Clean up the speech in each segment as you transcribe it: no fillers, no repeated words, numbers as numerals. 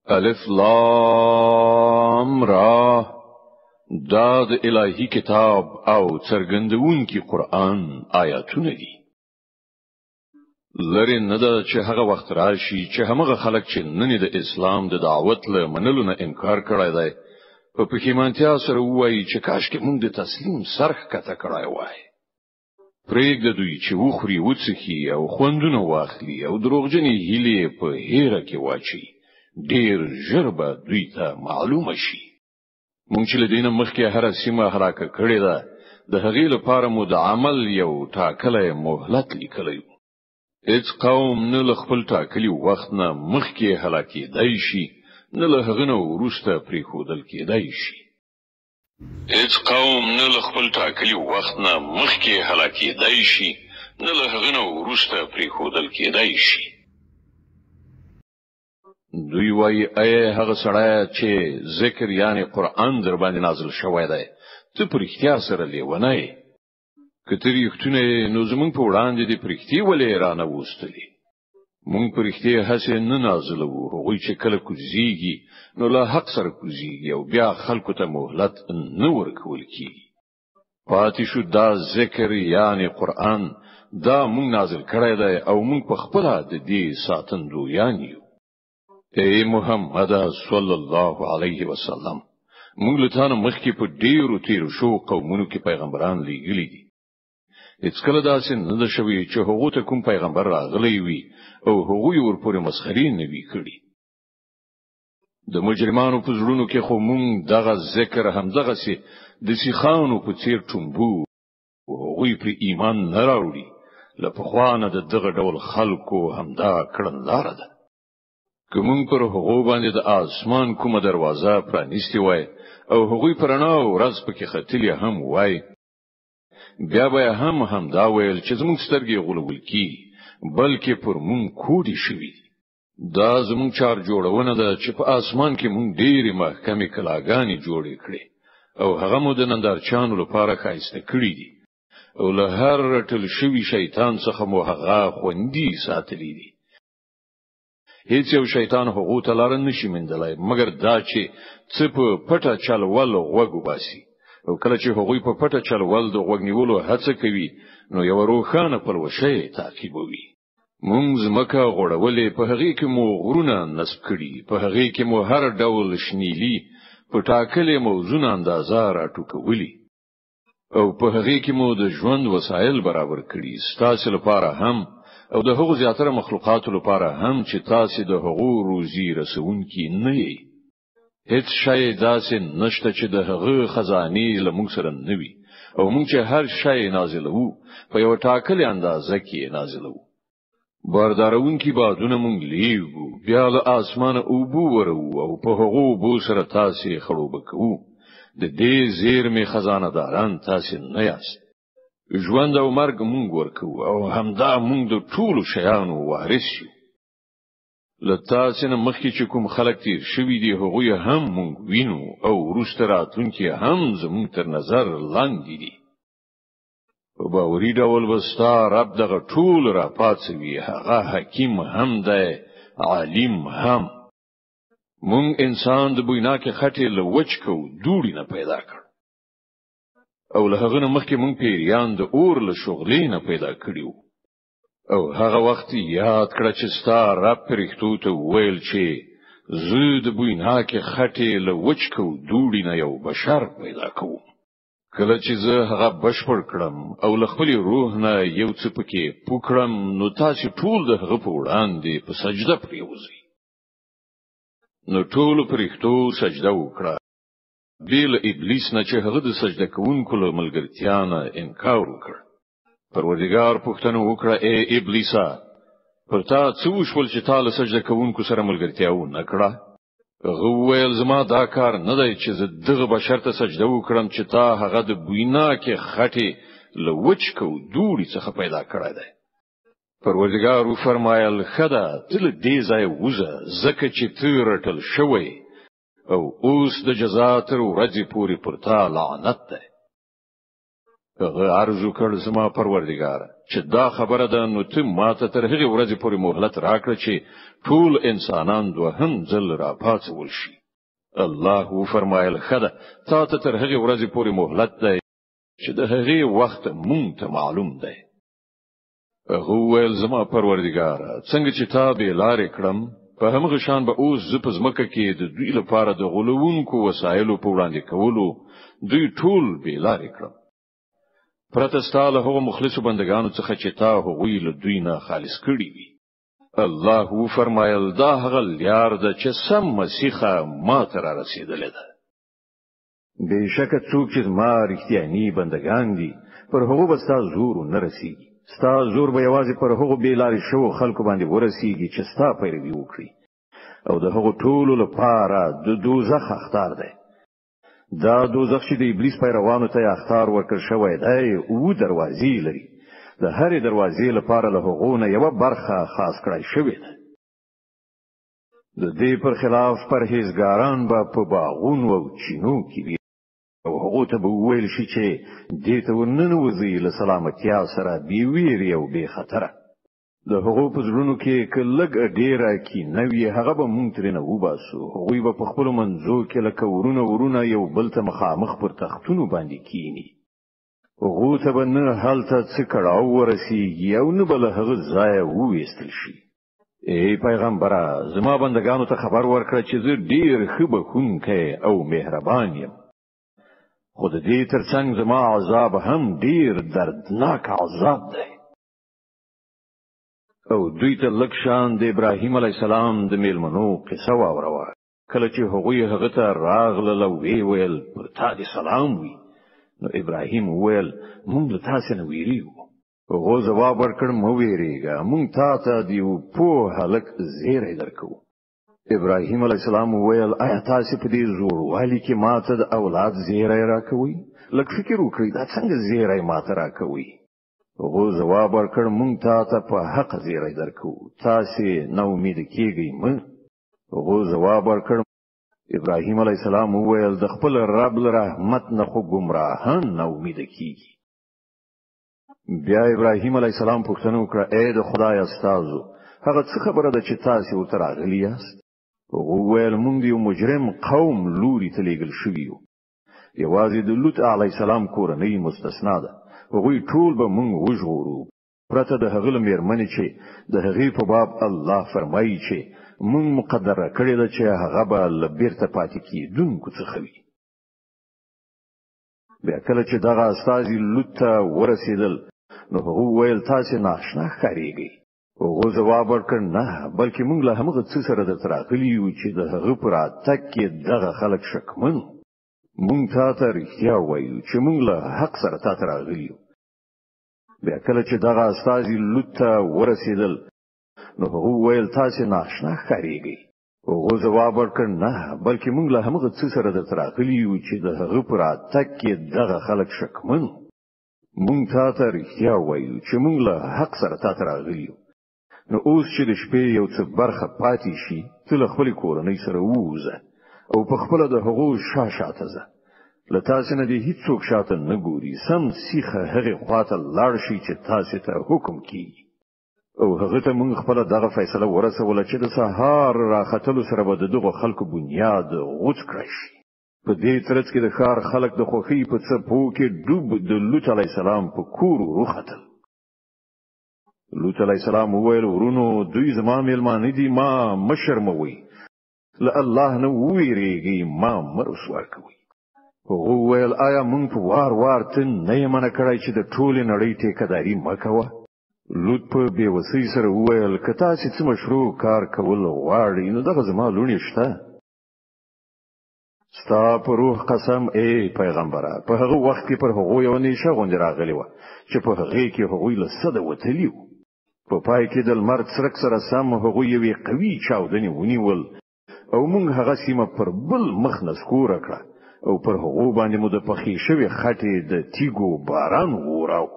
الف لام را، دا د الهي کتاب او څرګندونکي قرآن آیاتونه دي. لرې نه ده چې هغه وخت راشي چې همغه خلک چې نن د اسلام د دعوت له منلو نه انکار کړی دی په پښیمانتیا سره ووایي چې کاش کې مونږ د تسلیم سر ښکته کړی وای. پرېږده دوی چې وخوري، وڅښي او خوندونه واخلي او دروغجنې هیلې په هیره کې واچي. ډیر ژر به دوی ته معلومه شي. مونږ چې له دې نه مخکې هره سیمه هلاکه کړې ده، د هغې لپاره مو د عمل یو ټاکلی مهلت لیکلی و. هیڅ قوم نه له خپل ټاکلي وخت نه مخکې هلاکېدای شي، نه له هغه نه وروسته پرېښودل کېدای شي. هیڅ قوم نه له خپل ټاکلي وخت نه مخکې هلاکېدای شي، نه له هغه نه وروسته پرېښودل کېدای شي. دوی وایي: ای هغه سړی چې ذکر یعنی قرآن در باندې نازل شوی دی، ته په رښتیا سره لیونی یې. که ته رښتونی یې نو زموږ په وړاندې دې پرښتې ولې رانه وستلې؟ مونږ پرښتې هسې نه نازلوو، هغوی چې کله کوزیږي نو له حق سره کوزیږي او بیا خلکو ته مهلت نه ورکول کیږي. پاتې شو دا ذکر یعنی قرآن، دا مونږ نازل کړی دی او مونږ په خپله د دې ساتندویان یو. ای محمد صلی الله علیه وسلم، مونږ له تا نه مخکې په ډیرو تیرو شو قومونو کې پیغمبران لیږلي دي. هیڅکله داسې نه ده شوې چې هغو ته کوم پیغمبر راغلی وي او هغوی ورپورې مسخرې نه وي کړي. د مجرمانو په زړونو کې خو مونږ دغه ذکر همدغسې د سیخانو په څیر ټومبو، هغوی پرې ایمان نه راوړي. له پخوا نه د دغه ډول خلکو همدا کړنلاره ده. که مونږ پر هغو باندې د آسمان کومه دروازه پرانیستې وای او هغوی په رڼا ورځ پکې ختلي هم وای، بیا به هم همدا ویل چې زموږ سترګې غولول کیږي، بلکې پر مونږ کوډې شوي دي. دا زموږ چار جوړونه ده چې په آسمان کې مونږ ډېرې محکمې کلاګانې جوړې کړې او هغه مو د نندارچیانو لپاره ښایسته کړي دي او له هر رټل شوي شیطان څخه مو هغه خوندي ساتلي دي. هیڅ یو شیطان هغو ته لاره نشي میندلی مګر دا چې څه په پټه چل ول غوږ وباسي، او کله چې هغوی په پټه چل ول د غوږ نیولو هڅه کوي نو یوه روښانه پلوشه یې تعقیبوي. مونږ ځمکه غوړولې، په هغې کې مو غرونه نصب کړي، په هغې کې مو هر ډول شنیلي په ټاکلې موزونه اندازه راټوکولي او په هغې کې مو د ژوند وسایل برابر کړي، ستاسې لپاره هم او د هغو زیاتره مخلوقاتو لپاره هم چې تاسې د هغو روزي رسوونکي نه یئ. هیڅ شی داسې نشته چې د هغه خزانې له موږ سره نه وي، او موږ چې هر شی نازلوو په یوه ټاکلې اندازه کې یې نازلوو. باردارونکي بادونه مونږ لیږو، بیا له آسمانه اوبه وروو او په هغو اوبو سره تاسې خړوبه کوو. د دې زیرمې خزانه داران تاسې نه یاست. ژوند او مرګ مونږ ورکوو او همدا مونږ د ټولو شیانو وارث یو. له تاسې نه مخکې چې کوم خلک تیر شوي دي هغوی هم مونږ وینو او وروسته راتلونکي هم زمونږ تر نظر لاندې دي. په باوري ډول به ستا رب دغه ټول راپاڅوي، هغه حکیم هم دی، عالم هم. مونږ انسان د بویناکې خټې له وچکو دوړي نه پیدا کړ او له هغه نه مخکې مونږ پیریان د اور له شغلې نه پیدا کړي وو. او هغه وخت یاد کړه چې ستا رب پرښتو ته وویل چې زه د بویناکې خټې له وچکو دوړي نه یو بشر پیدا کوم. کله چې زه هغه بشپړ کړم او له خپلې روح نه یو څه پکې پو کړم نو تاسې ټول د هغه په وړاندې په سجده پرېوځئ. نو ټولو پرښتو سجده وکړه بې له ابلیس نه چې هغه د سجده کوونکو له ملګرتیا نه انکار وکړ. پروردګار پوښتنه وکړه: ای ابلیسه، پر تا څه وشول چې تا له سجده کوونکو سره ملګرتیا ونه کړه؟ هغه وویل: زما دا کار نه دی چې زه دغه بشر ته سجده وکړم چې تا هغه د بویناکې خټې له وچکو دوړي څخه پیدا کړی دی. پروردګار وفرمایل: ښه ده، ته له دې ځایه وځه، ځکه چې ته رټل شوی او اوس د جزا تر ورځې پورې پر تا لعنت دی. هغه عرض وکړ: زما پروردګار، چې دا خبره ده، نو ته ماته تر هغې ورځې پورې مهلت راکړه چې ټول انسانان دوهم ځل را پاڅول شي. الله وفرمایل: ښه ده، تا ته تر هغې ورځې پورې مهلت دی چې د هغې وخت مونږ ته معلوم دی. هغه وویل: زما پروردګار، څنګه چې تا بې لارې کړم، په همغه شان به اوس زه په ځمکه کې د دوی لپاره د غولوونکو وسایلو په وړاندې کولو دوی ټول بې لارې کړم، پرته ستا له هغو مخلصو بندگانو څخه چې تا هغوی له دوی نه خالص کړي وي. الله وفرمایل: دا هغه لیار ده چې سم مسیخه ما ته را رسېدلې ده. بېشکه څوک چې زما رښتیاني بندگان دي، پر هغو به ستا زور نه رسیږي. ستا زور به یوازې پر هغو بې لارې شوو خلکو باندې ورسیږي چې ستا پیروي وکړي، او د هغو ټولو لپاره د دوزخ اخطار دی. دا دوزخ چې د ابلیس پیروانو ته اخطار ورکړ شوی دی، اووه دروازې لري. د هرې دروازې لپاره له هغو نه یوه برخه خاص کړای شوې ده. د دې پر خلاف پرهیزګاران به په باغونو او چینو کې وي، او هغو ته به وویل شي چې دې ته ورننوځئ له سلامتیا سره، بې ویرې او بې خطره. د هغو په زړونو کې که لږ ډېره کینه وي، هغه به مونږ ترېنه وباسو. هغوی به په خپلو منځو کې لکه ورونه ورونه یو بل ته مخامخ پر تختونو باندې کیني. هغو ته به نه هلته څه کړاو ورسیږي او نه به له هغه ځایه وویستل شي. ای پیغمبره، زما بندگانو ته خبر ورکړه چې زه ډیر ښه بخښونکی او مهربان یم، خو د دې ترڅنګ زما عذاب هم ډیر دردناک عذاب دی. او دوی ته لږ شان د ابراهیم علی السلام د میلمنو قصه واوروه، کله چې هغوی هغه ته راغلل او ویې ویل: پر تا دې سلام وي. نو ابراهیم وویل: مونږ له تاسې نه ویریږو. هغو ځواب ورکړ: مه ویریږه، مونږ تا ته د یو پوه هلک زیری درکوو. ابراهیم علیه السلام وویل: آیا تاسې په دې زوړوالي کې ما ته د اولاد زیری راکوئ؟ لږ فکر وکړئ، دا څنګه زیری ما ته راکوئ؟ هغو ځواب ورکړ: مونږ تا ته په حق زیری درکوو، تاسې نا امیده کیږئ مه. هغو ځواب ورکړ. ابراهیم علیه السلام وویل: د خپل رب له رحمت نه خو ګمراهان نا امیده کیږي. بیا ابراهیم علیه السلام پوښتنه وکړه: ای د خدای استازو، هغه څه خبره ده چې تاسې ورته راغلي یاست؟ هغه وویل: مونږ د یو مجرم قوم لوري ته لیږل شوي یو، یوازې د لوط علیه السلام کورنۍ مستثنا ده. هغوی ټول به مونږ وژغورو، پرته د هغه له مېرمنې چې د هغې په باب الله فرمایي چې مونږ مقدره کړې ده چې هغه به له بیرته پاتې کېدونکو څخه وي. بیا کله چې دغه استازي لوط ته ورسېدل، نو هغه وویل: تاسې نااشنا ښکارېږئ. هغو ځواب ورکړ: نه، بلکې مونږ له همغه څه سره درته راغلي یو چې د هغه په راتګ کې دغه خلک شکمن. مونږ تا ته رښتیا وایو چې مونږ له حق سره تا ته راغلي یو. بیا کله چې دغه استازي لوط ته ورسېدل، نو هغه وویل: تاسې نااشنا ښکارېږئ. هغو ځواب ورکړ: نه، بلکې مونږ له همغه څه سره درته راغلي یو چې د هغه په راتګ کې دغه خلک شکمن. مونږ تا ته رښتیا وایو چې مونږ له حق سره تا ته راغلي یو. نو اوس چې د شپې یو څه برخه پاتې شي، ته له خپلې کورنۍ سره ووځه او په خپله د هغو شا شاته ځه. له تاسې نه دې هیڅوک شاته نه ګوري، سم سیخه هغې خواته لاړ شي چې تاسې ته حکم کیږي. او هغه ته مونږ خپله دغه فیصله ورسوله چې د سهار راختلو سره به د دغو خلکو بنیاد غوڅ کړای شي. په دې ترڅ کې د ښار خلک د خوښۍ په څپو کې ډوب د لوط علیه السلام په کور وروختل. لوط علیه السلام وویل: ورونو، دوی زما میلمانه دي، ما مه شرموئ، له الله نه وویریږئ، ما مه رسوا کوئ. هغه وویل: آیا مونږ په وار وار ته نه یې منع کړی چې د ټولې نړۍ ټیکهداري مه کوه؟ لوط په بې وسۍ سره وویل: که تاسې څه مشروع کار کول غواړئ، نو دغه زما لوڼې شته. ستا په روح قسم ای پیغمبره، په هغه وخت کې پر هغو یوه نیشه غوندې راغلې وه چې په هغې کې هغوی له سده وتلي وو. په پای کې د لمر څرک سره سم هغوی یوې قوي چاودنې ونیول او موږ هغه سیمه پر بل مخ نسکوره کړه او پر هغو باندې مو د پخې شوې خټې د تیږو باران ووراو.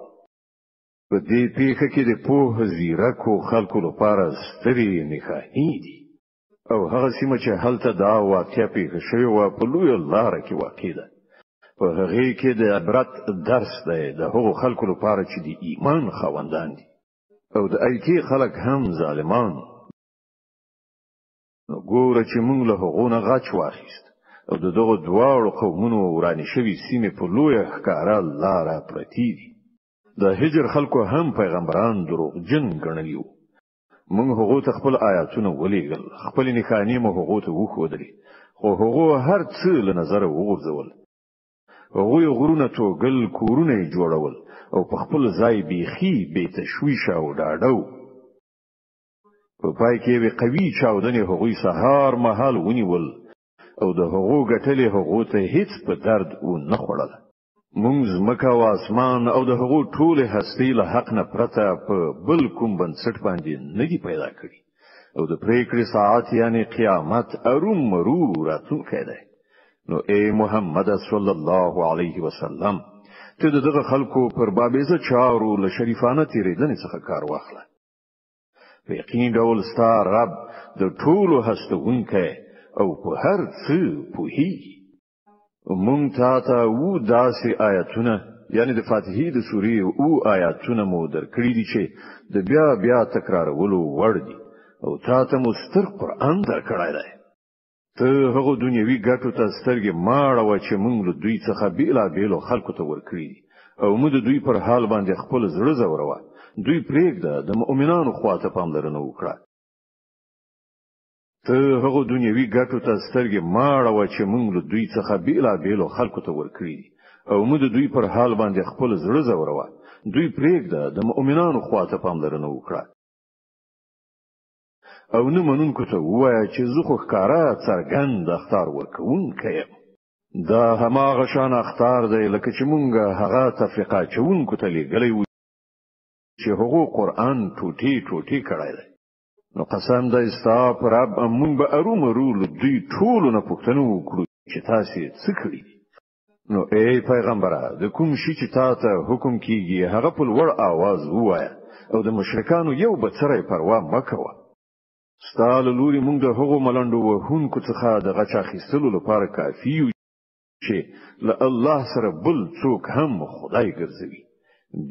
په دې پیښه کې د پوه ځیرکو خلکو لپاره سترې نښانې دي. او هغه سیمه چې هلته دا واقعه پیښه شوې وه، په لویه لاره کې واقع ده. په هغې کې د عبرت درس دی د هغو خلکو لپاره چې د ایمان خاوندان دي. او د ایکې خلک هم ظالمان. نو ګوره چې موږ له هغو نه غچ واخیست او د دغو دواړو قومونو ورانې شوې سیمې په لویه ښکاره لاره پرتې دي. د هجر خلکو هم پیغمبران دروغجن ګڼلي وو. موږ هغو ته خپل آیاتونه ولیږل، خپلې نښانې مو هغو ته وښودلې، خو هغو هر څه له نظره وغورځول. هغوی غرونه توږل، کورونه یې جوړول او په خپل ځای بیخي بې تشویشه او ډاډه وو. په پای کې یوې قوي چاودنې هغوی سهار مهال ونیول او د هغو ګټلې هغو ته هیڅ په درد و نه خوړله. مونږ ځمکه او اسمان او د هغو ټولې هستۍ له حق نه پرته په بل کوم بنسټ باندې نه دي پیدا کړي او د پرېکړې ساعت یعنی قیامت ارومرو راتلونکی دی. نو ای محمد صلی الله علیه وسلم، ته د دغه خلکو پر بابیزه چارو له شریفانه تیرېدنې څخه کار واخله. په یقیني ډول ستا رب د ټولو هستوونکی او په هر څه پوهیږي. مونږ تا ته و داسې آیتونه، یعنی د فاتحې د سورې او آیاتونه مو درکړي دي چې د بیا بیا تکرارولو وړ دي، او تا ته مو ستر قرآن درکړی دی. ته هغو دنیوي ګټو ته سترګې مه اړوه چې مونږ له دوی څخه بېلابېلو خلکو ته ورکړي دي، او مه د دوی پر حال باندې خپل زړه ځوروه. دوی پرېږده، د مؤمنانو خواته پاملرنه وکړه. ته هغو دنیوي ګټو ته سترګې مه اړوه چې مونږ له دوی څخه بېلابېلو خلکو ته ورکړي دي، او مه د دوی پر حال باندې خپل زړه ځوروه. دوی پرېږده، د مؤمنانو خواته پاملرنه وکړه. او نه منونکو ته ووایه چې زه خو ښکاره څرګند اخطار ورکوونکی یم. دا هماغه شان اخطار دی لکه چې مونږ هغه تفرقه اچوونکو ته لېږلی و چې هغو قرآن ټوټې ټوټې کړی دی. نو قسم دی ستا په رب، مونږ به ارومرو له دوی ټولو نه پوښتنه وکړو چې تاسې څه کړي دي. نو ای پیغمبره، د کوم شي چې تا ته حکم کیږي هغه په لوړ آواز ووایه او د مشرکانو یو بڅری پروا مه کوه. ستا له لوري مونږ د هغو ملنډو وهونکو څخه د غچ اخیستلو لپاره کافي یو چې له الله سره بل څوک هم خدای ګرځوي.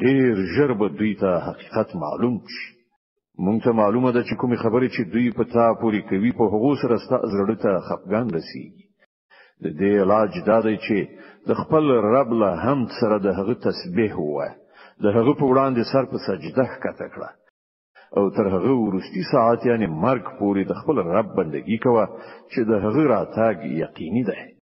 ډیر ژر به دوی ته حقیقت معلوم شي. مونږ ته معلومه ده چې کومې خبرې چې دوی په تا پورې کوي په هغو سره ستا زړه ته خپګان رسیږي. د دې علاج دا دی چې د خپل رب له حمد سره د هغه تسبیح ووایه، د هغه په وړاندې سر په سجده ښکته کړه او تر هغه وروستي ساعت یعنی مرګ پورې د خپل رب بندگی کوه چې د هغه راتګ یقیني دی.